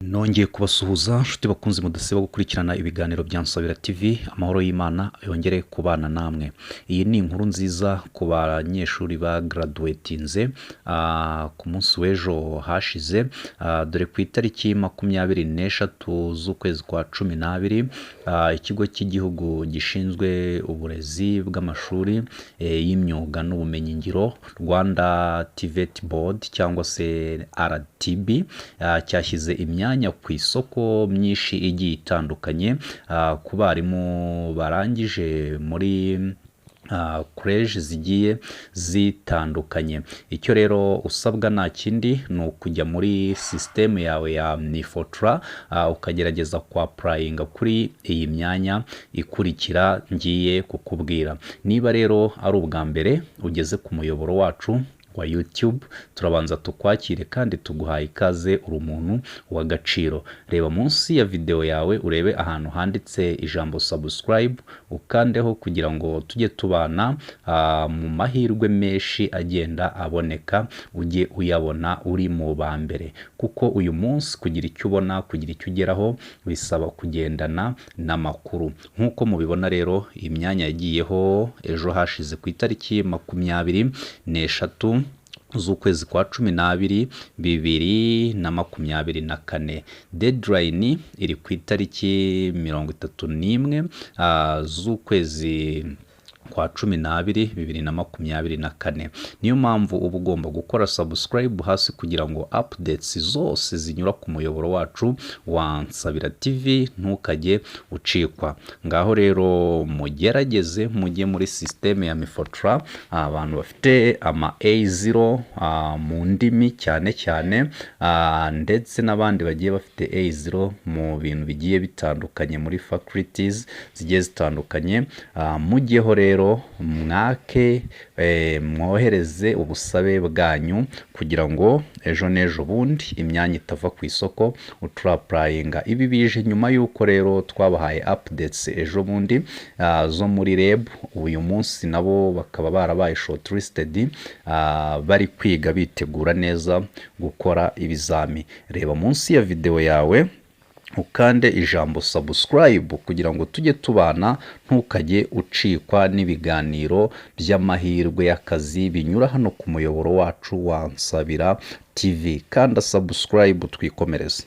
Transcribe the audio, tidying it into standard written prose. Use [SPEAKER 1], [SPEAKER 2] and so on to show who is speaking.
[SPEAKER 1] Nongeye kubasuhuza, nshuti bakunze mudasiba gukurikirana ibiganiro bya Nsabira TV. Amahoro y'Imana yongere kubana namwe. Iyi ni inkuru nziza ku banyeshuri ba graduatinze ku munsi w'ejo hashize, dore ku itariki 23 z'ukwezi kwa 12, ikigo cy'igihugu gishinzwe uburezi bw'amashuri y'imyuga n'ubumenyingiro, Rwanda TVET Board cyangwa se RTB, cyashyize imyanya ku isoko myinshi igiye itandukanye ku barimu barangije muri college zigiye zitandukanye. Icyo rero usabwa nta kindi, ni ukujya muri sisitemu yawe ya MIFOTRA, ukagerageza kwa applyinga kuri iyi myanya ikurikira ngiye kukubwira. Niba rero ari ubwa mbere ugeze ku muyoboro wacu wa YouTube, turabanza tukwakire kandi tuguhaye ikaze, uri umuntu w'agaciro. Reba munsi ya videwo yawe, urebe ahantu handitse ijambo "subscribe", ukandeho kugira ngo tujye tubana mu mahirwe menshi agenda aboneka, ujye uyabona uri mu ba mbere, kuko uyu munsi kugira icyo ubona, kugira icyo ugeraho, bisaba kugendana n'amakuru. Nk'uko mubibona rero, imyanya yagiyeho ejo hashize ku itariki 23 z'ukwezi kwa 12 2024, deadline iri ku itariki 31 z'ukwezi kwa 12 2024. Niyo mpamvu uba ugomba gukora subscribe hasi kugira ngo updates zose zinyura ku muyoboro wacu wa Nsabira TV ntukajye ucikwa. Ngaho rero mugerageze mujye muri sisiteme ya MIFOTRA, abantu bafite ama A0 mu ndimi cyane cyane, ndetse n'abandi bagiye bafite A0 mu bintu bigiye bitandukanye, muri faculties zigiye zitandukanye. Mujyeho rero mwake, mwohereze ubusabe bwanyu kugira ngo ejo n'ejo bundi imyanya itava ku isoko utura applyinga. Ibi bije nyuma y'uko rero twabahaye updates ejo bundi zo muri REB, uyu munsi nabo bakaba barabaye shortlisted, bari kwiga bitegura neza gukora ibizami. Reba munsi ya videwo yawe, ukande ijambo "subscribe" kugira ngo tujye tubana, ntukajye ucikwa n'ibiganiro by'amahirwe y'akazi binyura hano ku muyoboro wacu wa Nsabira TV. Kanda subscribe, twikomereze.